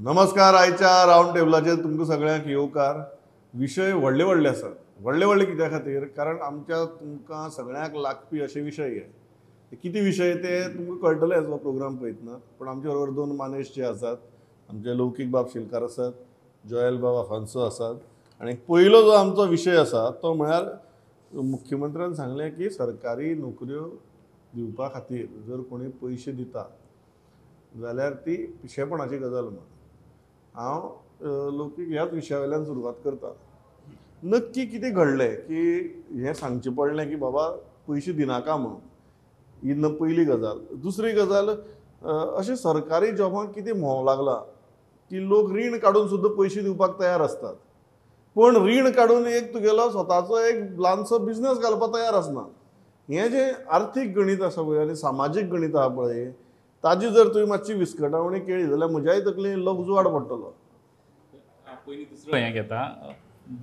नमस्कार. आयच्या रावंड टेबलाचेर तुमकां सगळ्यांक येवकार. विशय व्हडले व्हडले आसात. व्हडले व्हडले कित्या खातीर? कारण आमच्या तुमकां सगळ्यांक लागपी अशे विशय हे. कितें विशय ते तुमकां कळटलेच हो प्रोग्राम पळयतना. पूण आमचे बरोबर दोन मानेश जे आसात, आमचे लौकीक बाब शेलकार आसात, जोएल बाब आफान्सो आसात. आनी पयलो जो आमचो विशय आसा तो म्हळ्यार मुख्यमंत्र्यान सांगलें की सरकारी नोकऱ्यो दिवपा खातीर जर कोणी पयशे दिता जाल्यार ती पिशेपणाची गजाल म्हूण. हांव लौकीक ह्याच विशया वयल्यान सुरवात करता. नक्की कितें घडलें की हें सांगचें पडलें की बाबा पयशे दिनाका म्हणून? ही न पयली गजाल. दुसरी गजाल, अशें सरकारी जॉबांक कितें म्होंव लागला की लोक रीण काडून सुद्दां पयशे दिवपाक तयार आसतात, पूण रीण काडून एक तुगेलो स्वताचो एक ल्हानसो बिजनस घालपाक तयार आसना. हें जें आर्थीक गणीत आसा पळय आनी सामाजीक गणीत आसा पळय, ताजी जर तुवें मातशी विस्कटावणी केली जाल्यार म्हज्याय तकलेन इल्लो उजवाड पडटलो. पयलीं दुसरो हें घेता,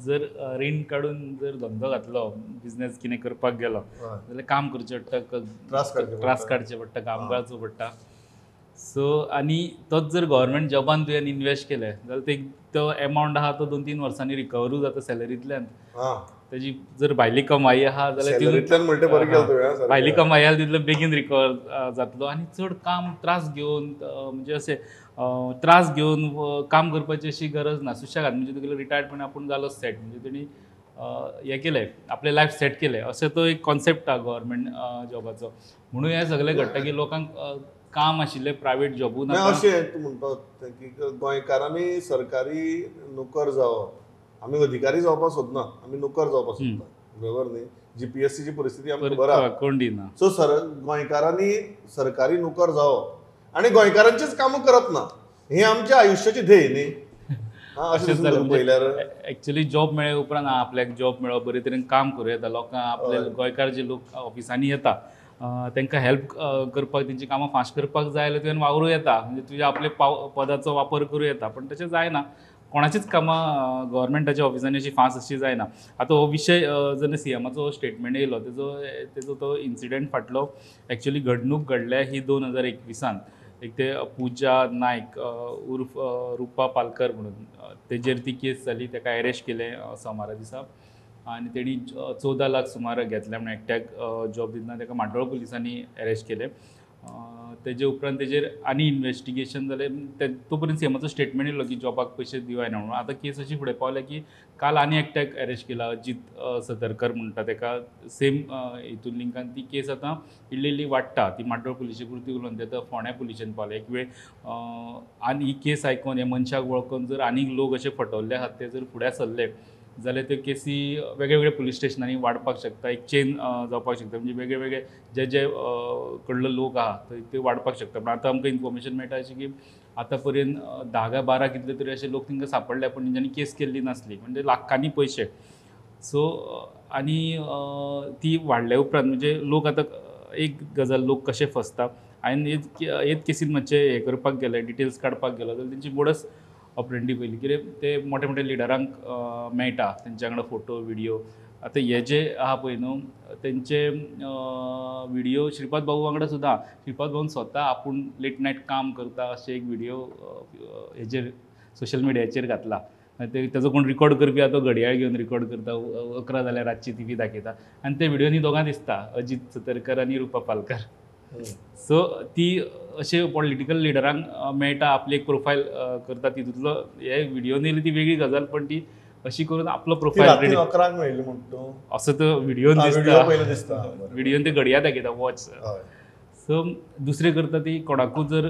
जर रीण काडून जर धंदो घातलो, बिजनेस कितें करपाक गेलो जाल्यार काम करचें पडटा, त्रास काडचे पडटा, काम काडचो पडटा. सो आनी तोच जर गव्हर्मेंट जॉबान तुवें इनवेस्ट केलें जाल्यार ते तो एमावंट आहा तो 2-3 वर्सांनी रिकवरूय जाता सॅलरींतल्यान. तेजी जर भायली कमाई आहा जाल्यार भायली कमाई आहा तितले बेगीन रिकवर जातलो. आनी चड काम त्रास घेवन म्हणजे अशें त्रास घेवन काम करपाची अशी गरज ना. सुशेगाद म्हणजे तुगेलो रिटायर्डपणे आपूण जालो सेट, म्हणजे तेणी हें केलें, आपलें लायफ सेट केलें, अशें तो एक कॉन्सेप्ट आहा गव्हर्मेंट जॉबाचो. म्हणून हें सगळें घडटा की लोकांक काम आशिल्लें प्रायवेट जॉबू ना. अशें तूं म्हणटा की गोंयकारांनी सरकारी नोकर जावप, आमी अधिकारी जावपाक सोदना, आमी नोकर जावपाक सोदता, बरोबर न्ही? जीपीएससीची परिस्थिती आमकां खबर आहा, कोण दिना. सो सर गोंयकारांनी सरकारी नोकर जावप आनी गोंयकारांचीच कामां करप ना, हें आमच्या आयुश्याचें ध्येय न्ही. अशें पळयल्यार एक्चुअली जॉब मेळ्ळे उपरांत आपल्याक जॉब मेळ्ळो, बरे तरेन काम करूं येता. लोकांक आपले गोंयकार जे लोक ऑफिसांनी येता तांकां हेल्प करपाक, तेंची कामां फास्ट करपाक जाय जाल्यार तुवें वावरूं येता, म्हणजे तुज्या आपल्या पदाचो वापर करूं येता. पण तशें जायना, कोणाचीच कामां गव्हर्मेंटाच्या ऑफिसांनी अशी फास्ट अशी जायना. आतां हो विशय जेन्ना सीएमाचो स्टेटमेंट येयलो तेजो तो इन्सिडंट फाटलो एक्चुअली घडणूक घडल्या ही 2021 एक ते पूजा नायक उर्फ रुपा पालकर म्हणून तेजेर ती केस जाली. ताका अरेस्ट केलें सोमारा दिसा आनी तेणी 14 लाख सुमार घेतले म्हणून एकट्याक जॉब दितना ताका माड्डोळ पुलिसांनी अरेस्ट केलें. तेजे उपरांत तेजेर आनी इन्वेस्टिगेशन जालें. तो पर्यंत सीएमाचो स्टेटमेंट येयलो की जॉबाक पयशे दिवना म्हणून. आतां केस अशी फुडें पावल्या की काल आनी एकट्याक अरेस्ट केला, अजीत सतरकर म्हणटा ताका, सेम हितून लिंकान ती केस आतां इल्ली इल्ली वाडटा. ती माड्डोळ पुलिशे पुरती उलोवन ते आतां फोंड्या पुलिशेन पावल्या. एक वेळ आनी ही केस आयकोन ह्या मनशाक वळखून जर आनीक लोक अशे फटवल्ले आहात ते जर फुडें सरले जाल्यार त्यो केसी वेगळे वेगळे पुलीस स्टेशनांनी वाडपाक शकता, एक चेन जावपाक शकता, म्हणजे वेगळे वेगळे जे जे कडलो लोक आहा थंय ते वाडपाक शकता. पण आतां आमकां इन्फॉर्मेशन मेळटा अशें की आतां पर्यंत 10 काय 12 कितले तरी अशे लोक तांकां सांपडले, पूण तेंच्यांनी केस केल्ली नासली, म्हणजे लाखांनी पयशे. सो आनी ती वाडल्या उपरांत म्हणजे लोक आतां एक गजाल लोक कशे फसता. हांवें हेच केसीन मातशें हें करपाक गेलें, डिटेल्स काडपाक गेलो जाल्यार तेंची मोडस ऑपरेंडी पयली कितें ते मोठे मोठे लिडरांक मेळटा तेंच्या वांगडा फोटो विडियो. आतां हे जे आहा पळय न्हू तेंचे विडियो श्रीपाद भाऊ वांगडा सुद्दां, श्रीपाद भाऊन स्वता आपूण लेट नायट काम करता अशें एक विडियो हेजेर सोशल मिडियाचेर घातला. ते तेजो कोण रिकॉर्ड करपी आहा तो घडयाळ घेवन रिकॉर्ड करता, 11 जाल्यार रातची ती बी दाखयता आनी ते विडियोनी दोगां दिसता, अजीत सतरकर आनी रुपा पालकर. सो ती अशे पॉलिटिकल लिडरांक मेळटा, आपली एक प्रोफायल करता, तितूंतलो हे विडियो येयली ती वेगळी गजाल, पण ती अशी करून आपलो प्रोफायल 11 मेळ्ळी म्हणटा असो तो विडियोन दिसता, विडियोन ते घडया दाखयता वॉच. सो दुसरें करता ती कोणाकूच जर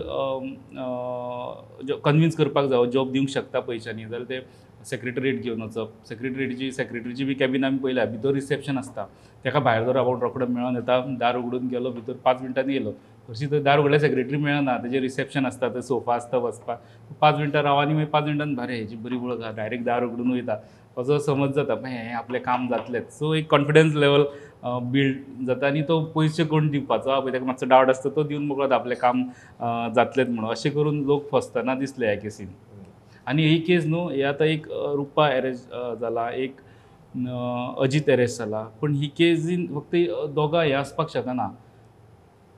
कन्विन्स करपाक जावो जॉब दिवंक शकता पयशांनी जाल्यार ते सेक्रेटरीट घेवन वचप. सेक्रेटरीची बी कॅबिन आमी पळयल्या, भितर रिसेप्शन आसता, ताका भायर जर आपूण रोकडो मेळोन येता, दार उगडून गेलो भितर 5 मिनटांनी येयलो, हरशीं थंय दार उगडल्यार सेक्रेटरी मेळना, तेजेर रिसेप्शन आसता, थंय सोफा आसता बसपाक, 5 मिनटां राव आनी मागीर 5 मिनटान बरें हेजी बरी वळख आहा, डायरेक्ट दार उगडून वयता असो समज जाता, मागीर हें आपलें काम जातलेंच. सो एक कॉन्फिडन्स लेवल बिल्ड जाता आनी तो पयशे कोण दिवपाचो आहा पळय ताका मातसो डावट आसता, तो दिवन मोकळो जाता आपलें काम जातलेंच म्हणून. अशें करून लोक फसतना दिसले ह्या केसीन. आनी ही केस न्हू हे आतां एक रुपा अरेस्ट जाला, एक अजीत अरेस्ट जाला, पूण ही केसीन फक्त दोगां हे आसपाक शकना.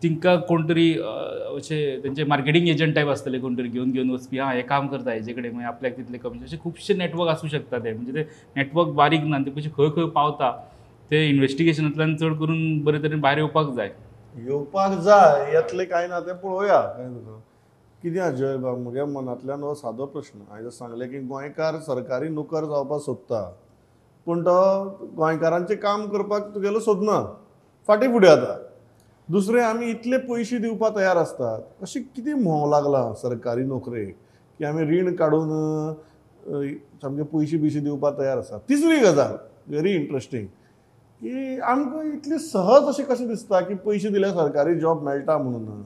तिंकां कोण तरी अशे तेंचे मार्केटींग एजंट टायप आसतले कोण तरी घेवन घेवन वचपी, हां हें काम करता हेजे कडेन, मागीर आपल्याक तितलें कमिशन, अशे खुबशे नेटवर्क आसूं शकता ते. म्हणजे ते नेटवर्क बारीक ना, ते पयशे खंय खंय पावता ते इन्वेस्टिगेशनांतल्यान चड करून बरे तरेन भायर येवपाक जाय. येवपाक जाय, येतलें काय ना तें पळोवया. काय तुका कितें अजय बाब, म्हज्या मनांतल्यान हो सादो प्रश्न. हांवें सांगलें की गोंयकार सरकारी नोकर जावपाक सोदता, पूण तो गोंयकारांचें काम करपाक तुगेलो सोदना, फाटीं फुडें जाता. दुसरें, आमी इतले पयशे दिवपाक तयार आसतात, अशें कितें म्होंव लागलां सरकारी नोकरेक की आमी रीण काडून सामके पयशे बियशे दिवपाक तयार आसात. तिसरी गजाल व्हेरी इंट्रस्टींग की आमकां इतली सहज अशें कशें दिसता की पयशे दिल्यार सरकारी जॉब मेळटा म्हणून.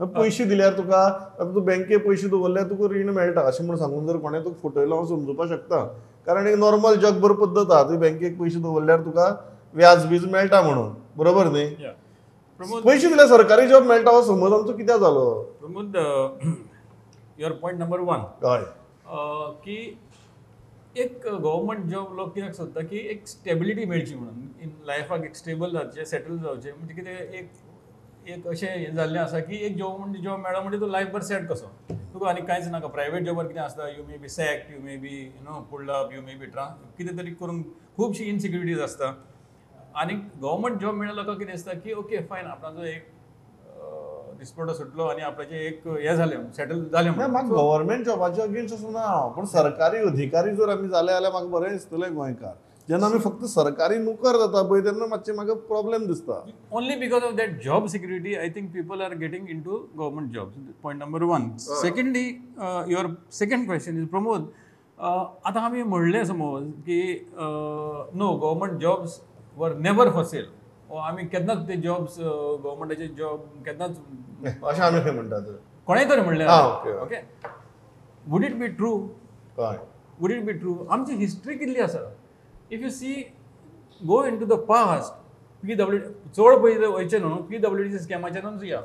पयशे दिल्यार तुका, आतां तूं बँके पयशे दवरल्यार तुका रीण मेळटा अशें म्हूण सांगून जर कोणें तुका फटयलो हांव समजुपाक शकता, कारण एक नॉर्मल जगभर पद्दत आहा, तुवें बँकेक पयशे दवरल्यार तुका व्याज बीज मेळटा म्हणून, बरोबर न्ही? पयशे दिल्यार सरकारी जॉब मेळटा हो समज आमचो कित्याक जालो? Pramod, your point number 1, हय, की एक गव्हर्मेंट जॉब लोक कित्याक सोदता की एक स्टेबिलिटी मेळची म्हणून, इन लायफाक एक स्टेबल जावचें, सेटल जावचें. म्हणजे कितें एक एक अशें हें जाल्लें आसा की एक गव्हर्मेंट जॉब मेळ्ळो म्हणजे तूं लायफभर सेट कसो, तुका आनी कांयच नाका. प्रायवेट जॉबार कितें आसता, you may be sacked, you may be you know pulled up, you may be कितें तरी करून खुबशी इनसिक्युरिटीज आसता. आनी गव्हर्मेंट जॉब मेळ्ळ्या लोकांक कितें दिसता की ओके फायन, आपणाचो एक दिसपटो सुटलो आनी आपल्याचें एक हें जालें, सेटल जालें. म्हाका गव्हर्मेंट जॉबाचे अगेन्स्ट आसना हांव, पूण सरकारी अधिकारी जर आमी जाले जाल्यार म्हाका बरें दिसतलें गोंयकार. जेन्ना आमी फक्त सरकारी नोकर जाता पळय तेन्ना मातशें म्हाका प्रॉब्लेम दिसता. Only because of that job security I think people are getting into government jobs. Point number 1. Secondly, your second question is Pramod, आतां आमी म्हणलें समज की no, government jobs were never for sale, आमी केन्नाच ते जॉब्स गव्हर्मेंटाचे जॉब केन्नाच अशें आमी खंय म्हणटात, कोणें तरी म्हणलें. Okay, would it be true? हय, वुड it be true? आमची हिस्ट्री कितली आसा, if you see go into the past, PW चड पयलीं वयचें न्हू, PWD स्कॅमाच्यानूच या.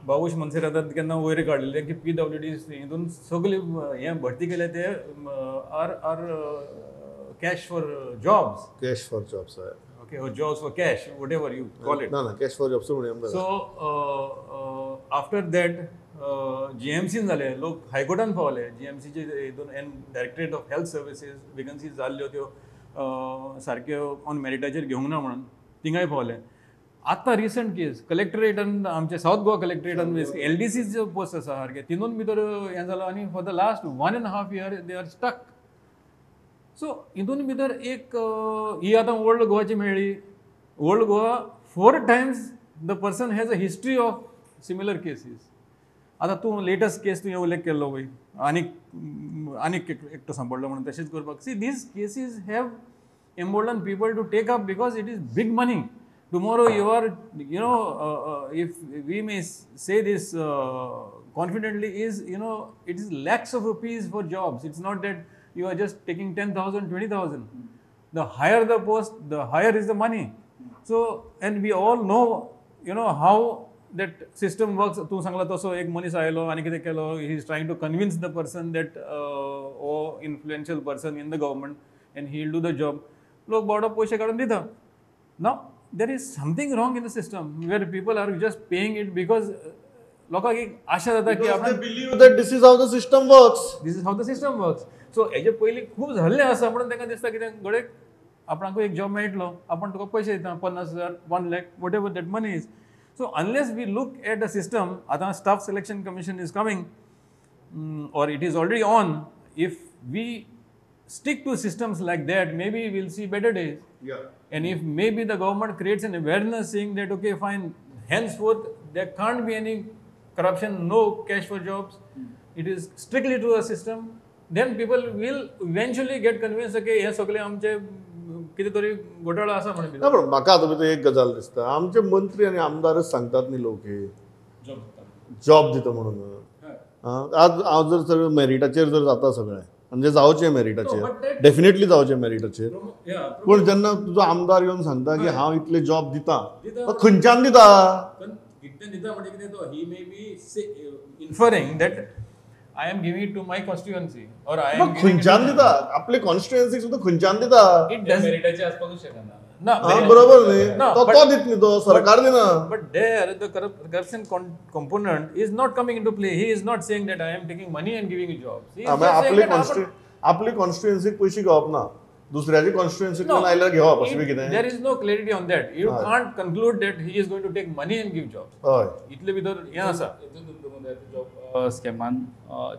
बाबूश मनसेरातात केन्ना वयर काडलेलें की PWD हितून सगळे हें भरती केले ते are are cash for jobs. Cash for jobs, हय. Okay, or jobs for cash, whatever you call it. ना ना, कॅश फॉर जॉब्स म्हणूया. सो आफ्टर that GMCन जाले, लोक हायकोर्टान पावले. GMCचे हितून N directorate of health services vacancies जाल्ल्यो त्यो सारक्यो ऑन मेरिटाचेर घेवंक ना म्हणून थिंगाय पावले. आतां रिसंट केस कलेक्टरेटान, आमच्या सावथ गोवा कलेक्टरेटान LDCचो पोस्ट आसा सारके, तितून भितर हें जालो आनी for the last 1.5 year they are stuck. So हितून भितर एक ही आतां ओल्ड गोवाची मेळ्ळी. Old Goa 4 times the person has a history of similar cases. आतां तूं लेटस्ट केस तुवें उल्लेख केल्लो पळय, आनीक आनीक एकटो सांपडलो म्हणून तशेंच करपाक. See, these cases have emboldened people to take up because it is big money. Tomorrow you are, you know, if we may say this confidently, is, you know, it is lakhs of rupees for jobs. It's not that you are just taking 10,000, 20,000. The higher the post, the higher is the money. So, and we all know, you know, how that system works. तूं सांगला तसो एक मनीस आयलो आनी कितें केलो, he is trying to convince the person that oh influential person in the government and he will do the job. लोक बावडो पयशे काडून दिता. Now there is something wrong in the system where people are just paying it because लोकांक एक आशा जाता की आपण believe that this is how the system works, this is how the system works. So हेजे पयलीं खूब जाल्लें आसा म्हणून तांकां दिसता कितें घडये आपणाकूय एक जॉब मेळटलो, आपूण तुका पयशे दिता 50,000, 1 lakh, whatever that money is. So unless we look at the system, आतां staff selection commission is coming or it is already on. If we stick to systems like that, maybe we'll see better days. Yeah. And if maybe the government creates an awareness saying that okay fine, henceforth there can't be any corruption, no cash for jobs, it is strictly to a system, then people will eventually get convinced okay हे सगळे आमचे कितें तरी घोटाळो आसा म्हणून. ना, पण म्हाका आतां भितर एक गजाल दिसता, आमचे मंत्री आनी आमदारच सांगतात न्ही लोक हे जॉब दिता म्हणून. आज हांव जर सगळें मेरिटाचेर जर जाता सगळें, म्हणजे जावचें मेरिटाचेर, डेफिनेटली जावचें मेरिटाचेर, पूण जेन्ना तुजो आमदार येवन सांगता की हांव इतले जॉब दिता, तो खंयच्यान दिता? दिता म्हणजे कितें, तो he may be inferring that I am giving it to my constituency or I am खंयच्यान दिता? आपले कॉन्स्टिट्युएन्सी सुद्दां खंयच्यान दिता? मेरिटाचेर आसपाकूच शकना. ना, बरोबर न्ही, तो दित न्ही, तो सरकार दिना. But there the corruption component is not coming into play. He is not saying that I am taking money and giving you jobs. आपली कॉन्स्टिट्युएन्सीक पयशे घेवप ना, दुसऱ्याची कॉन्स्टिट्युएन्सी आयल्यार घेवप अशें बी कितें. There is no clarity on that. You can't conclude that he is going to take money and give jobs. हय, इतले भितर हें आसा. जॉब स्कॅमान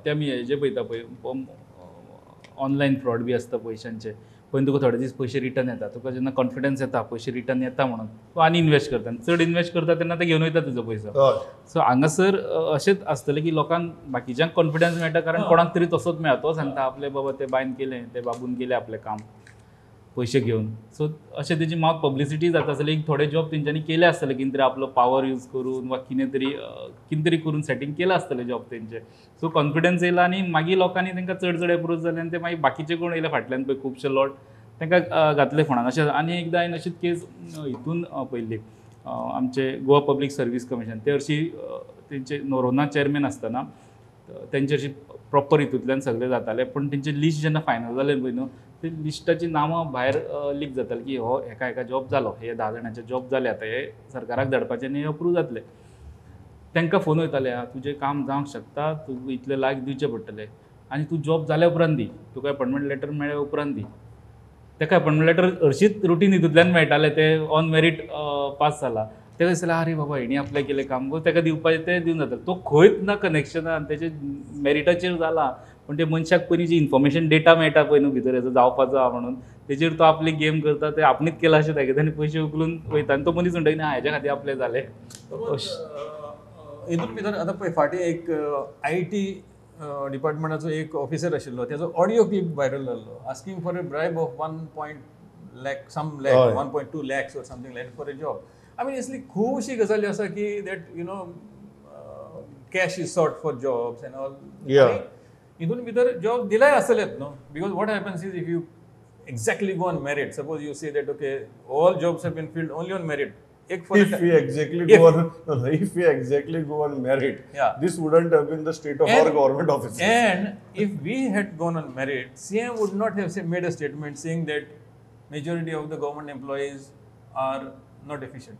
ते आमी हेजे पळयता पळय, ऑनलायन फ्रॉड बी आसता पयशांचे, पयलीं तुका थोडे दीस पयशे रिटर्न येता, तुका जेन्ना कॉन्फिडन्स येता पयशे रिटर्न येता म्हणून तूं आनी इन्वेस्ट करता, आनी चड इन्वेस्ट करता तेन्ना ते घेवन वयता तुजो पयसो. सो हांगासर अशेंच आसतलें की लोकांक बाकीच्यांक कॉन्फिडन्स मेळटा, कारण कोणाक तरी तसोच मेळटा, तो सांगता आपले बाबा ते बायन केलें, ते बाबून केलें आपलें काम पयशे घेवन. सो अशें तेजी मात पब्लिसिटी जाता आसली, थोडे जॉब तेंच्यांनी केले आसतले, कितें तरी आपलो पावर यूज करून वा कितें तरी करून सेटींग केलां आसतलें जॉब तेंचे. सो कॉन्फिडन्स येयला आनी मागीर लोकांनी तांकां चड चड एप्रोच जाले आनी ते मागीर बाकीचे कोण येयले फाटल्यान पळय खुबशे लोट तांकां घातले फोंडान. अशें आनी एकदां हांवें अशीच केस हितून पळयल्ली, आमचे गोवा पब्लीक सर्वीस कमिशन ते हरशीं तेंचे नोरोना चेअरमॅन आसतना तेंचे हरशीं प्रॉपर हितूंतल्यान सगळें जातालें, पूण तेंचें लिस्ट जेन्ना फायनल जालें पळय न्हू, ते लिस्टाची नांवां भायर लीक जातालीं की हो हेका हेका जॉब जालो, हे 10 जाणांचे जॉब जाले, आतां हे सरकाराक धाडपाचे आनी हे अप्रूव जातले. तांकां फोन वयताले, तुजें काम जावंक शकता, तुका इतले लायक दिवचे पडटले आनी तूं जॉब जाल्या उपरांत दी, तुका अपॉयंटमेंट लेटर मेळ्ळ्या उपरांत दी. ताका अपॉयंटमेंट लेटर हरशींच रुटीन हितूंतल्यान मेळटालें, तें ऑन मेरीट पास जाला. ताका दिसलें आरे बाबा हेणी अप्लाय केलें काम गो, ताका दिवपाचें तें दिवन जाता. तो खंयच ना कनेक्शनान तेजे मेरिटाचेर जाला, पूण ते मनशाक पयलीं जी इन्फॉर्मेशन डेटा मेळटा पळय न्हू भितर हेजो जावपाचो आहा म्हणून, तेजेर तो आपली गेम करता, ते आपणेच केला अशें दाखयता आनी पयशे उखलून वयता आनी तो मनीस म्हणटा की ना हेज्या खातीर आपलें जालें. हितून भितर आतां पळय फाटीं एक IT डिपार्टमेंटाचो एक ऑफिसर आशिल्लो, तेजो ऑडियो क्लिप व्हायरल जाल्लो, asking for a bribe of 1 lakh some lakh 1.2 lakhs or something like for a job. I mean असली खुबशी गजाली आसा की that you know cash is sought for jobs and all. हितून भितर जॉब दिलाय आसतलेच न्हू, because what happens is if you exactly go on merit, suppose you say that okay all jobs have been filled only on merit. If we exactly go on merit, yeah, this wouldn't have been the state of our government offices. And if we had gone on merit, CM would not have made a statement saying that majority of the government employees are not efficient.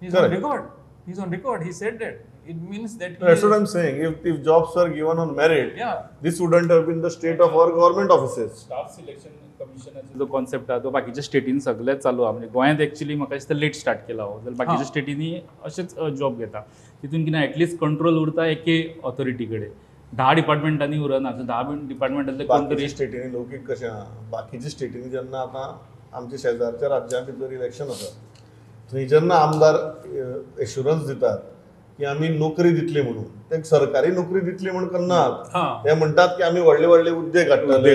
He's on record. He's on record. He said that. It means that that's what I'm saying. If jobs were given on merit, yeah, this wouldn't have been the state of our government offices. Staff selection commissionaचो जो concept आहा तो बाकीच्या स्टेटीन सगळेच चालू आहा. म्हणजे गोंयांत actually म्हाका दिसता लेट स्टार्ट केला हो, जाल्यार बाकीच्या स्टेटींनी अशेंच जॉब घेता. तितून कितें एटलिस्ट कंट्रोल उरता एके ऑथॉरिटी कडेन, 10 डिपार्टमेंटांनी उरना. 10 डिपार्टमेंटांतले कोण तरी स्टेटींनी लौकीक कशें आहा, बाकीच्या स्टेटींनी जेन्ना आतां आमच्या शेजारच्या राज्यां भितर इलेक्शन आसा, थंय जेन्ना आमदार एश्युरन्स दितात की आमी नोकरी दितली म्हणून, ते सरकारी नोकरी दितली म्हूण करनात, ते म्हणटात की आमी व्हडले व्हडले उद्देग हाडटले,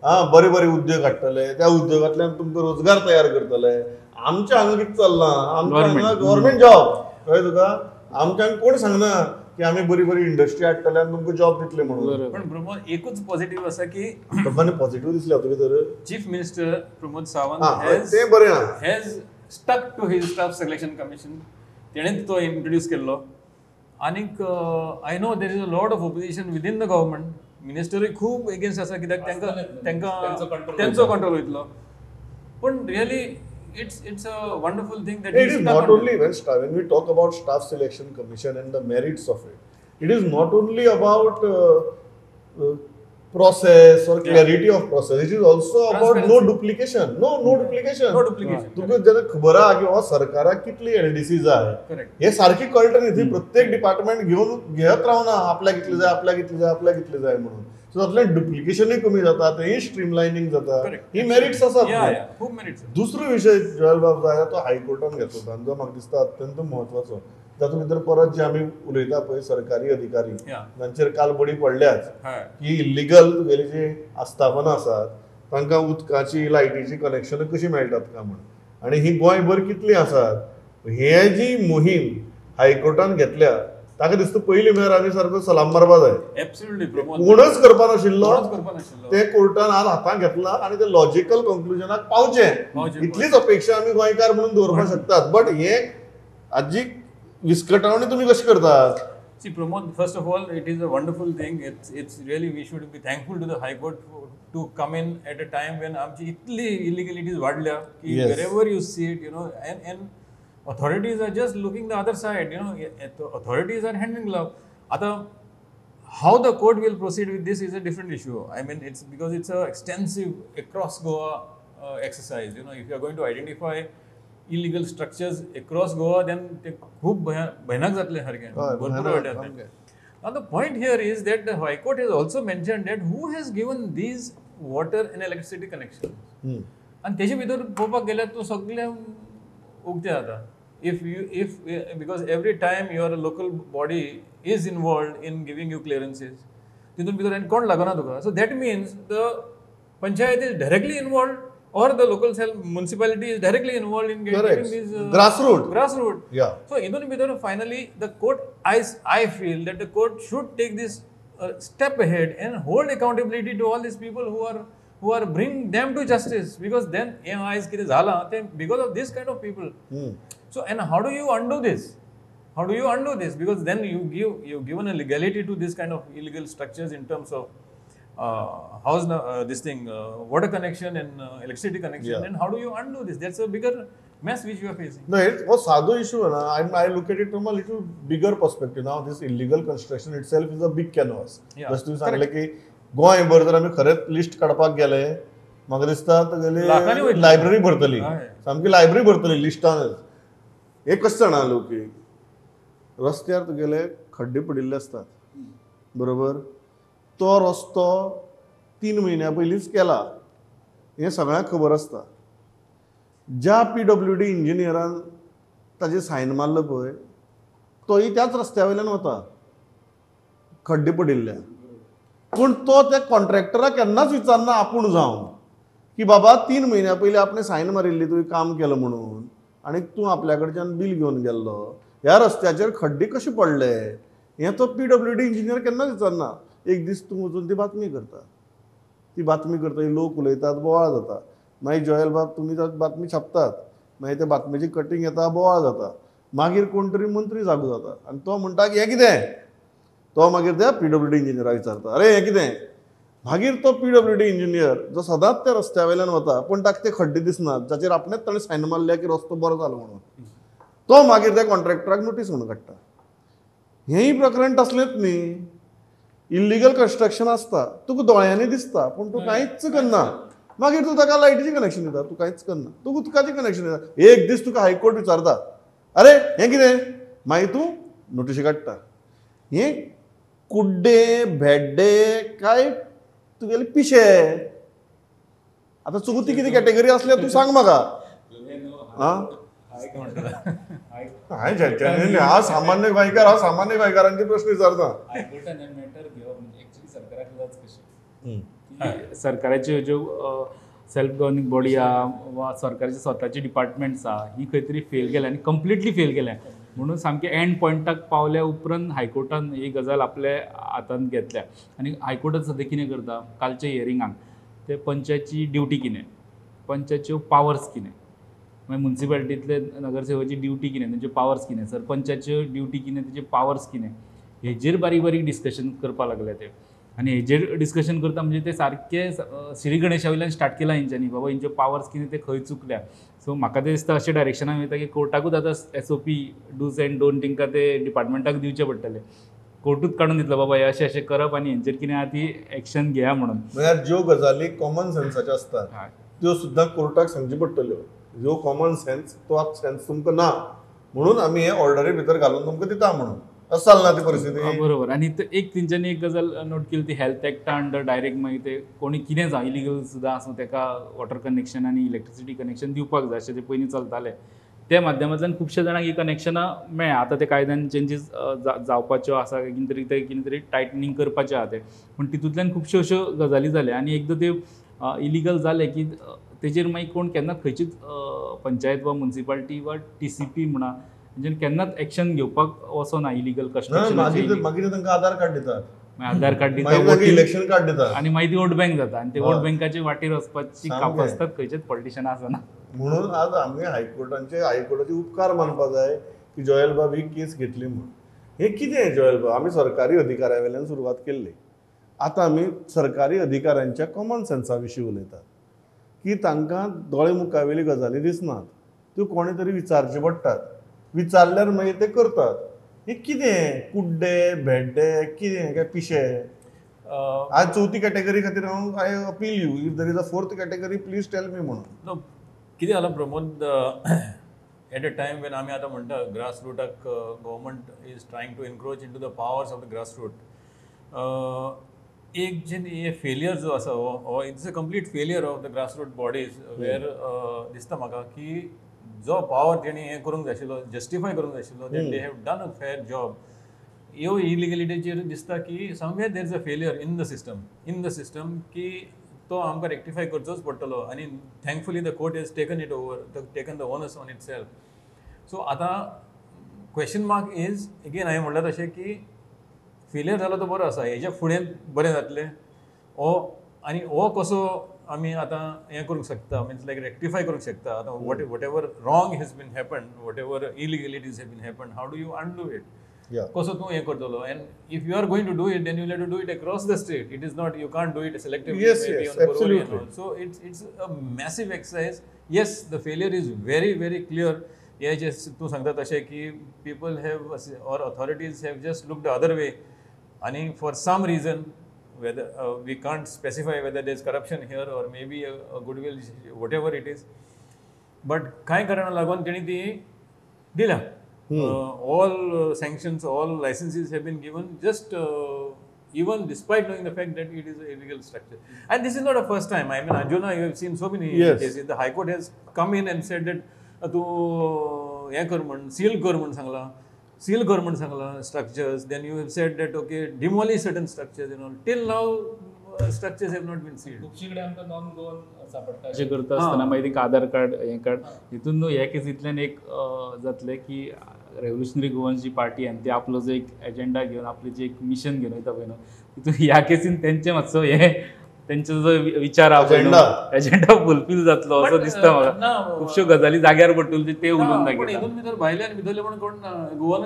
हा बरे बरे उद्योग हाडटले, त्या उद्योगांतल्यान तुमकां रोजगार तयार करतले. आमच्या हांगा कितें चल्लां, आमच्या हांगा गव्हर्मेंट जॉब, कळ्ळें तुका? आमच्या हांगा कोण सांगना की आमी बरी बरी इंडस्ट्री हाडटले आनी तुमकां जॉब दितले म्हणून. पण प्रमोद एकूच पॉझिटिव्ह आसा की लोकांनी पॉझिटिव्ह दिसले तुका तर चीफ मिनिस्टर प्रमोद सावंत ते बरें आहा, has stuck to his staff selection commission, तेणें तो इंट्रोड्यूस केल्लो. आनीक I know there is a lot of opposition within the government, मिनिस्टरूय खूब एगेन्स्ट आसा कित्याक तांकां तांकां तेंचो कंट्रोल वयतलो. पूण really it's a wonderful thing that it is not only when we talk about staff selection commission and the merits of it, it is not only about process or clarity of process, it is also about no duplication. No duplication. No duplication. तुका जेन्ना खबर आहा की हो सरकाराक कितली LDC जाय हे सारकी कळटा न्ही, ती प्रत्येक डिपार्टमेंट घेवन घेत रावना, आपल्याक कितले जाय, आपल्याक कितले जाय, आपल्याक कितले जाय म्हणून. सो तातूंतल्यान डुप्लिकेशनूय कमी जाता, तेंय स्ट्रीमलायनींग जाता. ही मेरिट्स आसात. खूब मेरिट्स. दुसरो विशय जोएल बाब जाय तो हायकोर्टान घेतलो आनी जो म्हाका दिसता अत्यंत म्हत्वाचो, तातूंत भितर परत जे आमी उलयता पळय सरकारी अधिकारी जांचेर काल बडी पडल्याच की इल्लिगल तुगेली जी आस्थापनां आसात तांकां उदकाची लायटीची कनेक्शनां कशी मेळटात काय म्हूण, आनी ही गोंयभर कितलीं आसात, हे जी मोहीम हायकोर्टान घेतल्या ताका दिसता पयलीं म्हळ्यार आमी सारको सलाम मारपा जाय. एब्सोल्युटली. कोणच करपा नाशिल्लो ते कोर्टान आज हातांत घेतला आनी ते लॉजिकल कंक्लुजनाक पावचें इतलीच अपेक्षा आमी गोंयकार म्हणून दवरपाक शकतात. बट हे आजी विस्कटावणी तुमी कशी करतात? See, Pramod, first of all, it is a wonderful thing. It's really, we should be thankful to the High Court to come in at a time when आमची इतली illegalities वाडल्या की wherever you see it, you know, and authorities are just looking the other side, you know, authorities are hand in glove. आता how the court will proceed with this is a different issue. I mean, it's because it's a extensive across Goa exercise. You know, if you are going to identify illegal structures across Goa, then ते खूप भयानक जातले सारकें, भरपूर व्हडलें जातलें. Now the point here is that the High Court has also mentioned that who has given these water and electricity connections. आनी तेजे भितर पळोवपाक गेल्यार तूं सगळें उक्तें जाता. If because every time your local body is involved in giving you clearances, तितून भितर आनी कोण लागना तुका. So that means the panchayat is directly involved or the local cell municipality is directly involved in getting these grassroots. Yeah. So in bidar finally the court, I feel that the court should take this step ahead and hold accountability to all these people who are bring them to justice, because then आयज कितें जाला तें because of this kind of people. So and how do you undo this? How do you undo this? Because then you given a legality to this kind of illegal structures in terms of house, this thing, water connection and electricity connection. Yeah. And how do you undo this? That's a bigger mess which you are facing. No, it's a सादो issue na. I look at it from a little bigger perspective. Now this illegal construction itself is a big canvas. जशें तुवें सांगलें की गोंयभर जर आमी खरेंच list काडपाक गेले म्हाका दिसता तुगेली लायब्ररी भरतली, सामकी लायब्ररी भरतली लिस्टानच. हें कशें जाणा लोक, रस्त्यार तुगेले खड्डे पडिल्ले आसतात, बरोबर? तो रस्तो 3 म्हयन्या पयलींच केला हें सगळ्यांक खबर आसता. ज्या PWD इंजिनियरान ताजेर सायन मारलो पळय तोय त्याच रस्त्या वयल्यान वता खड्डे पडिल्ल्या, पूण तो त्या कॉन्ट्रॅक्टराक केन्नाच विचारना आपूण जावन की बाबा 3 म्हयन्या पयलीं आपणें सायन मारिल्ली तुवें काम केलें म्हणून आनी तूं आपल्या कडच्यान बील घेवन गेल्लो, ह्या रस्त्याचेर खड्डे कशे पडले हें तो PWD engineer केन्नाच विचारना. एक दीस तूं वचून ती बातमी करता, ती बातमी करता, लोक उलयतात, बोवाळ जाता. मागीर जोयल बाब तुमी बातमी छापतात, मागीर त्या बातमेची कटींग येता, बोवाळ जाता. मागीर कोण तरी मंत्री जागो जाता आनी तो म्हणटा की हें कितें, तो मागीर त्या PWD इंजिनियराक विचारता, अरे हें कितें. मागीर तो PWD engineer जो सदांच त्या रस्त्या वयल्यान वता पूण ताका ते खड्डे दिसनात जाचेर आपणेच ताणें सायन मारल्या की रस्तो बरो जालो म्हणून, तो मागीर त्या कॉन्ट्रॅक्टराक नोटीस म्हणून काडटा. हेंय प्रकरण तसलेंच न्ही. इल्लिगल कन्स्ट्रक्शन आसता, तुका दोळ्यांनी दिसता पूण तूं कांयच करना. मागीर तूं ताका लायटीचें कनेक्शन दिता, तूं कांयच करना, तूं उदकाचें कनेक्शन दिता. एक दीस तुका हायकोर्ट विचारता, अरे हें कितें, मागीर तूं नोटिशी काडटा. हें कुड्डे भेड्डे काय तुगेले पिशे. आतां चवथी कितें कॅटेगरी आसल्यार तूं सांग म्हाका. आं, हांवें हांव सामान्य गोंयकार, हांव सामान्य गोंयकारांचे प्रश्न विचारता. हायकोर्टान मॅटर घेवप म्हणजे एक्चुअली सरकाराक लज कशी, सरकाराच्यो ज्यो सेल्फ गवर्निंग बॉडी आहा वा सरकाराचे स्वताचे डिपार्टमेंट्स आहा ही खंय तरी फेल गेल्या आनी कंप्लिटली फेल गेल्या म्हणून सामकें एंड पॉयंटाक पावल्या उपरांत हायकोर्टान ही गजाल आपल्या हातांत घेतल्या. आनी हायकोर्टान सद्या कितें करता, कालच्या हियरिंगाक ते पंचायतची ड्युटी कितें, पंचायतच्यो पावर्स कितें, मागीर मुन्सिपालिटींतले नगरसेवकाची ड्युटी कितें, तेंच्यो पावर्स कितें, सरपंचाच्यो ड्युटी कितें, तेंचे पावर्स कितें, हेजेर बारीक बारीक डिस्कशन करपाक लागले ते. आनी हेजेर डिस्कशन करता म्हणजे ते सारके श्री गणेशा वयल्यान स्टार्ट केलां हेंच्यांनी, बाबा हेंच्यो पावर्स कितें ते खंय चुकल्या. सो म्हाका तें दिसता अशें डायरेक्शनान वयता की कोर्टाकूच आतां SOP dos and don't तेंकां ते डिपार्टमेंटाक दिवचें पडटलें. कोर्टूच काडून दितलो बाबा हें अशें अशें करप आनी हेंचेर कितें आहा ती एक्शन घेया म्हणून. म्हळ्यार ज्यो गजाली कॉमन सेन्साच्यो आसतात त्यो सुद्दां कोर्टाक सांगच्यो पडटल्यो. जो कॉमन सेन्स तो सेन्स तुमकां ना म्हणून आमी हे ऑर्डरी भितर घालून तुमकां दिता म्हणून अशें चलना ती परिस्थिती. बरोबर. आनी एक तेंच्यांनी एक गजाल नोट केली ती हेल्थ एक्टा अंडर डायरेक्ट मागीर ते कोणी कितें जावं इलिगल सुद्दां आसूं तेका वॉटर कनेक्शन आनी इलेक्ट्रिसिटी कनेक्शन दिवपाक जाय अशें ते पयलीं चलतालें. त्या माध्यमांतल्यान खुबश्या जाणांक ही कनेक्शनां मेळ्ळ्या. आतां ते कायद्यान चेंजीस जावपाच्यो आसा, कितें तरी ते कितें तरी टायटनींग करपाचें आहा तें, पूण तितूंतल्यान खुबश्यो अश्यो गजाली जाल्या. आनी एकदां त्यो इलिगल जालें की तेजेर मागीर कोण केन्ना खंयचीच पंचायत वा मुन्सिपालिटी वा TCP म्हणा म्हणजे केन्नाच एक्शन घेवपाक वचना इलिगल कन्स्ट्रक्शन. मागीर तांकां आधार कार्ड दितात, आधार कार्ड दितात, इलेक्शन कार्ड दितात आनी मागीर ती वोट बँक जाता आनी ते वोट बँकाचे वाटेर वचपाची कापसतात खंयचेच पॉलिटिशन आसना. म्हणून आज आमी हायकोर्टाचे उपकार मानपा जाय की जोयल बाब ही केस घेतली म्हणून. हें कितें जोएल बाब, आमी सरकारी अधिकाऱ्या वयल्यान सुरवात केल्ली, आतां आमी सरकारी अधिकाऱ्यांच्या कॉमन सेन्सा विशीं उलयतात की तांकां दोळे मुखावेली गजाली दिसनात, त्यो कोणें तरी विचारचे पडटात, विचारल्यार मागीर ते करतात. हें कितें कुड्डे भेड्डे कितें काय पिशे? आज चवथी कॅटेगरी खातीर हांव I appeal you, if there is a fourth category please tell me म्हणून. कितें जालां Pramod, at a time when आमी आतां म्हणटा grass रुटाक government is trying to encroach into the powers of the grass root, एक जे हे फेलियर जो आसा हो it's a complete failure of the grass root bodies where दिसता म्हाका की जो पावर तेणी हें करूंक जाय आशिल्लो, जस्टिफाय करूंक जाय आशिल्लो, they have done a fair job. ह्यो इलिगलिटीचेर दिसता की somewhere there is a failure in the system, in the system की तो आमकां रेक्टिफाय करचोच पडटलो. आनी thankfully the court has taken it over, taken the onus on itself. So आतां question mark is again हांवें म्हणलां तशें की फेलियर जालो तो बरो आसा, हेज्या फुडें बरें जातलें हो, आनी हो कसो आमी आतां हें करूंक शकता, मिन्स लायक रेक्टिफाय करूंक शकता. आतां whatever wrong has been happened, whatever illegalities have been happened, how do you undo it? कसो तूं हें करतलो? And if you are going to do it then you have to do it across the state. It is not, you can't do it selectively. So it's a massive exercise. Yes, the failure is very very clear. हे जे तूं सांगता तशें की people have or authorities have just look the other way, आनी for some reason whether we can't specify whether there is corruption here or maybe a goodwill, whatever it is, but कांय कारणां लागून तेणी ती दिल्या. All sanctions, all licenses have been given just even despite knowing the fact that it is an illegal structure. And this is not a first time. I mean, Anjuna, you have seen so many cases. The High Court has come in and said that तूं हें कर म्हण, seal कर म्हण सांगलां, seal कर म्हण सांगलां structures. Then you have said that okay, demolish certain structures and all. Till now structures have not been sealed. खुबशे कडेन आमकां नॉन गोवन सापडटा अशें करता आसतना मागीर तांकां आधार कार्ड हें कार्ड हितून न्हू ह्या केसींतल्यान एक जातलें की रेव्होल्युशनरी गोवन्स जी पार्टी आनी ती आपलो जो एक एजेंडा घेवन आपली जी एक मिशन घेवन वयता पळय न्हू, तितून ह्या केसीन तेंचे मातसो हें तेंचो जो विचार आहा पळय न्हू एजेंडा फुलफील जातलो असो दिसता म्हाका. खुबश्यो गजाली जाग्यार पडटल्यो ते उलोवन दाखयता. हितून भितर भायले आनी भितरले म्हण कोण ना. Goan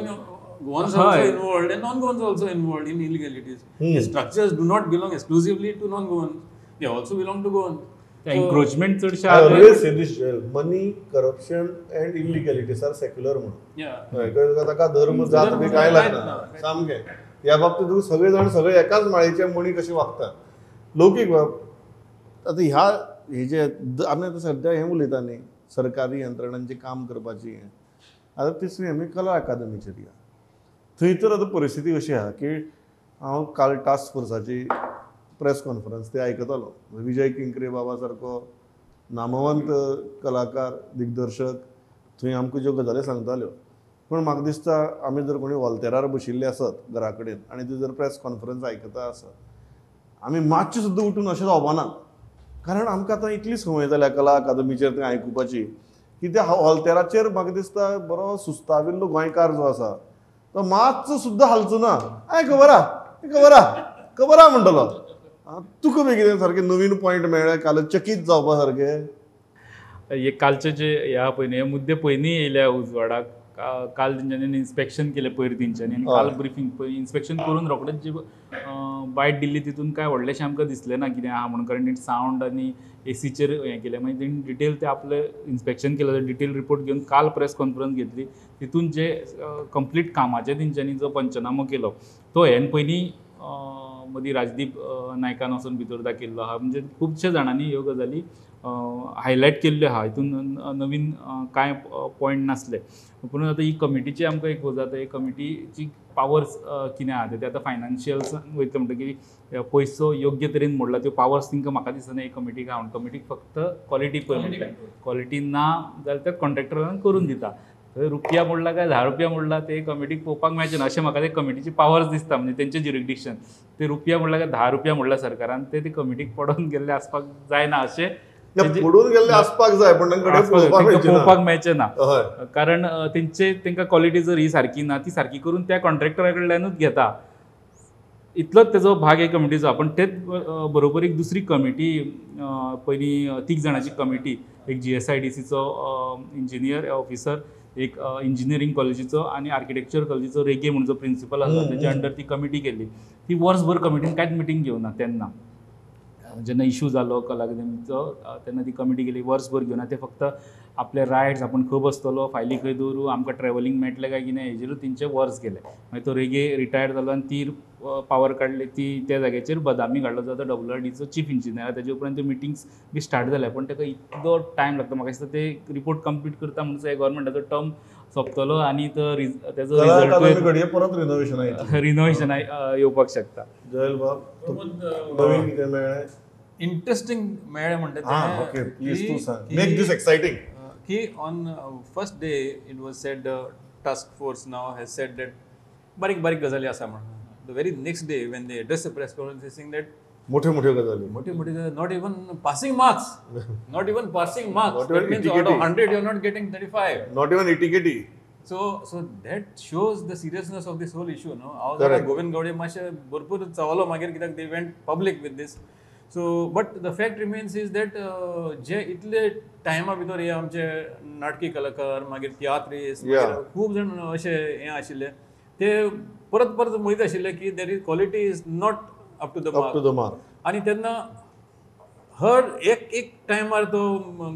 Goans are also involved and non-Goans also involved in illegalities. The structures do not belong exclusively to non-Goans. They also belong to Goans. The encroachment चडशे I always say this, Joel, money, corruption and illegalities are secular म्हणून. ताका धर्म जात बी कांय लागना सामकें. ह्या बाबतींत सगळे जाण सगळे एकाच माळेचे मणी कशे वागतात. लौकीक बाब आतां ह्या हे जे आमी आतां सद्या हें उलयता न्ही सरकारी यंत्रणांचें काम करपाची हें, आतां तिसरी आमी कला अकादमीचेर या. थंय तर आतां परिस्थिती अशी आहा की हांव काल टास्क फोर्साची प्रेस कॉन्फरन्स ते आयकतालो. विजय किंकरे बाबा सारको नामवंत कलाकार दिग्दर्शक थंय आमकां ज्यो गजाली सांगताल्यो, पूण म्हाका दिसता आमी जर कोणी वॉल्तेरार बशिल्ले आसत घरा कडेन आनी ती जर प्रेस कॉन्फरन्स आयकता आसत, आमी मातशें सुद्दां उठून अशें जावपानात, कारण आमकां आतां इतली संवय जाल्या कला अकादमीचेर थंय आयकुपाची की त्या वॉल्तेराचेर म्हाका दिसता बरो सुस्ताविल्लो गोंयकार जो आसा तो मातसो सुद्दां हालचो ना. I खबर आहा, खबर आहा, खबर आहा म्हणटलो. तुका मागीर कितें सारकें नवीन पॉयंट मेळ्ळे काल चकीत जावपा सारकें. हे कालचे जे ह्या पयलीं हे मुद्दे पयलीं येयल्या उजवाडाक. काल तेंच्यांनी इन्स्पेक्शन केलें पयर तेंच्यांनी आनी काल ब्रिफींग पयर इन्स्पेक्शन करून रोखडेच जी बायट दिल्ली तितून कांय व्हडलेशें आमकां दिसलें ना कितें आहा म्हणून, कारण सावंड आनी एसीचेर हें केलें. मागीर तेणी डिटेल ते आपलें इन्स्पेक्शन केलें, डिटेल रिपोर्ट घेवन काल प्रेस कॉन्फरन्स घेतली. तितून जे कंप्लीट कामाचें तेंच्यांनी जो पंचनामो केलो तो हेन पयलीं मदीं राजदीप नायकान वचून भितर दाखयल्लो आहा. म्हणजे खुबशे जाणांनी ह्यो गजाली हायलायट केल्ल्यो आहा. हितून नवीन कांय पॉयंट नासले. पूण आतां ही कमिटीची आमकां एक जाता, ही कमिटीची पावर्स कितें आहा ते आतां फायनान्शियल्स वयता म्हणटकीर पयसो योग्य तरेन मोडला त्यो पावर्स तांकां म्हाका दिसना ही कमिटीक आहा. कमिटीक फक्त क्वॉलिटी पळय म्हणटा, क्वॉलिटी ना जाल्यार त्या कॉन्ट्रॅक्टरान करून दिता. थंय रुपया मोडला काय 10 रुपया मोडला ते कमिटीक पळोवपाक मेळचें ना अशें म्हाका ते कमिटीची पावर्स दिसता. म्हणजे तेंचें ज्युरिडिक्शन ते रुपया मोडला काय 10 रुपया मोडला सरकारान ते ते कमिटीक पडोवन गेल्ले आसपाक जायना अशें पडून गेल्ले आसपाक जाय, पण पळोवपाक मेळचें ना. कारण तेंचे तांकां क्वॉलिटी जर ही सारकी ना ती सारकी करून त्या कॉन्ट्रॅक्टरा कडल्यानूच घेता. इतलोच तेजो भाग हे कमिटीचो. पण तेच बरोबर एक दुसरी कमिटी पयलीं 3 जाणांची कमिटी, एक GSIDCचो इंजिनियर ऑफिसर, एक इंजिनियरींग कॉलेजीचो आनी आर्किटेक्चर कॉलेजीचो रेगे म्हणून जो प्रिंसिपल आसा तेच्या अंडर ती कमिटी केली. ती वर्सभर कमिटीन कांयच मिटींग घेवना. तेन्ना जेन्ना इशू जालो कला अकादमीचो तेन्ना ती कमिटी गेली वर्सभर घेवना. ते फक्त आपले रायट्स आपूण खंय बसतलो, फायली खंय दवरूं, आमकां ट्रॅवलिंग मेळटलें काय कितें हेजेरूच तेंचे वर्स गेले. मागीर तो रेगे रिटायर्ड जालो आनी ती पावर काडली, ती त्या जाग्याचेर बदामी घाडलो जो आतां WRDचो चीफ इंजिनियर. तेजे उपरांत त्यो मिटिंग्स बी स्टार्ट जाल्या, पूण ताका इतलो टायम लागता. म्हाका दिसता ते रिपोर्ट कंप्लीट करता म्हणसर गव्हर्मेंटाचो टर्म सोंपतलो आनी तो तेजो रिजल्ट परत रिनोवेशन येवपाक शकता. जयल बाब, नवीन कितें मेळ्ळें? इंटरेस्टिंग मेळ्ळें म्हणटा तें, मेक this exciting की on first day it was said task force now has said that बारीक बारीक गजाली आसा म्हणून. The very next day when they address the press conference saying that मोठे मोठे गजाली, मोठे मोठे, not even passing marks, not even passing marks, that means out of 100 you are not getting 35, not even ETKT. So so that shows the seriousness of this whole issue न्हू. हांव जाणा गोविंद गावडे मातशें भरपूर चावलो मागीर, कित्याक they went public with this. So but the fact remains is that जे इतले टायमा भितर हे आमचे नाटकी कलाकार, मागीर तियात्रिस्ट, खूब जाण अशे हें आशिल्ले, ते परत परत म्हणीत आशिल्ले की there is quality is not up to the mark. आनी तेन्ना हर एक एक टायमार तो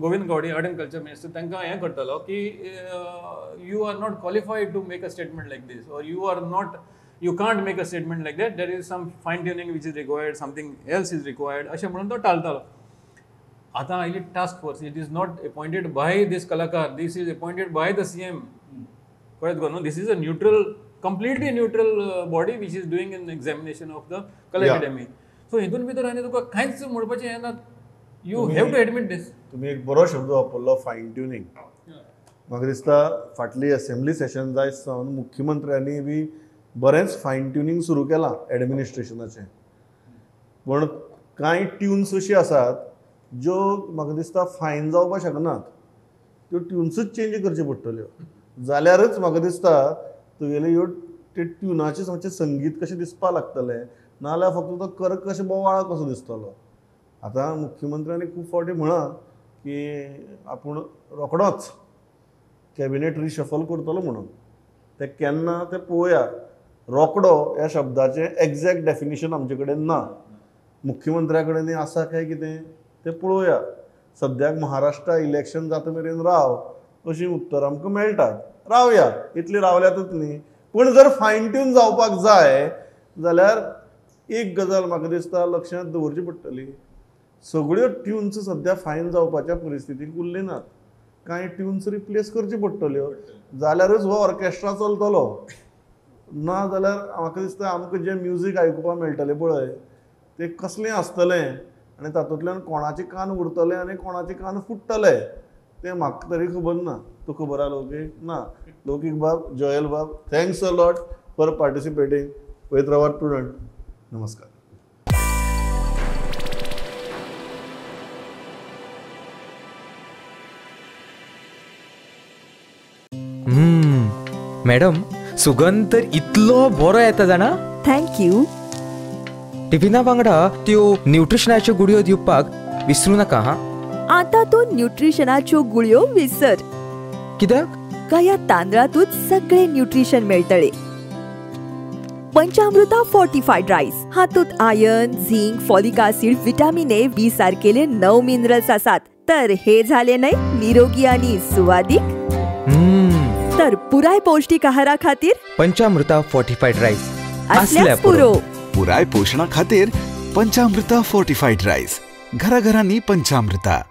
Govind Gaude art and culture minister तांकां हें करतालो की you are not qualified to make a statement like this, or you are not, you can't make a statement like that, there is some fine tuning which is required, something else is required, अशें म्हणून तो टाळतालो. आतां आयली task force, it is not appointed by this कलाकार, this is appointed by the CM. कळ्ळें तुका न्हू? This is a neutral, completely neutral body which is doing an examination of the Kala Academy. So हितून भितर आनी तुका कांयच म्हणपाचें हें ना, you have to admit this. तुमी एक बरो शब्द वापरलो, फायन ट्युनींग. म्हाका दिसता फाटली असेंब्ली सेशन जायत सावन मुख्यमंत्र्यांनी बी बरेंच फायन ट्युनींग सुरू केलां एडमिनिस्ट्रेशनाचें, पूण कांय ट्युन्स अशी आसात ज्यो म्हाका दिसता फायन जावपाक शकनात, त्यो ट्युन्सूच चेंज करच्यो पडटल्यो, जाल्यारच म्हाका दिसता तुगेले ह्यो ते ट्युनाचें मातशें संगीत कशें दिसपाक लागतलें, नाजाल्यार फक्त तो कर्कश बोवाळ कसो दिसतलो. आतां मुख्यमंत्र्यांनी खूब फावटी म्हळां की आपूण रोखडोच कॅबिनेट रिशफल करतलो म्हणून, तें केन्ना तें पळोवया. रोकडो ह्या शब्दाचें एग्जॅक्ट डेफिनेशन आमचे कडेन ना, मुख्यमंत्र्या कडेन आसा काय कितें तें पळोवया. सद्याक महाराष्ट्रा इलेक्शन जाता मेरेन राव अशीं उत्तरां आमकां मेळटात, रावया, इतली रावल्यातच न्ही. पूण जर फायन ट्यून जावपाक जाय जाल्यार एक गजाल म्हाका दिसता लक्षांत दवरची पडटली, सगळ्यो ट्युन्स सद्या फायन जावपाच्या परिस्थितीक उरले नात, कांय ट्युन्स रिप्लेस करच्यो पडटल्यो, जाल्यारच हो ऑर्केस्ट्रा चलतलो. ना जाल्यार म्हाका दिसता आमकां जें म्युजीक आयकुपाक मेळटलें पळय तें कसलें आसतलें आनी तातूंतल्यान कोणाचे कान उरतले आनी कोणाचे कान फुट्टले तें म्हाका तरी खबर ना. तूं खबर आहा लौकीक? ना. लौकीक बाब, जोयल बाब, thanks a lot for participating. पळयत रावात प्रुडंट. नमस्कार. मॅडम, सुगंध तर इतलो बरो येता जाणा. Thank you. टिफिना वांगडा त्यो न्यूट्रिशनाच्यो गुळयो दिवपाक विसरू नाका. हा, आता तूं न्यूट्रिशनाच्यो गुळयो विसर. कित्याक? ह्या तांदळातूच सगळे न्यूट्रिशन मेळटले. पंचामृता फोर्टिफायड रायस हातूंत iron, zinc, folic acid, vitamin A, B सारकेले 9 minerals आसात. तर हे झाले न्हय निरोगी आनी सुवादीक. तर पुराय पौष्टिक आहारा खातीर पंचामृता फोर्टिफायड रायस असल्याच पुरो. पुराय पोषणा खातीर पंचामृता फोर्टिफायड रायस, घराघरांनी पंचामृता.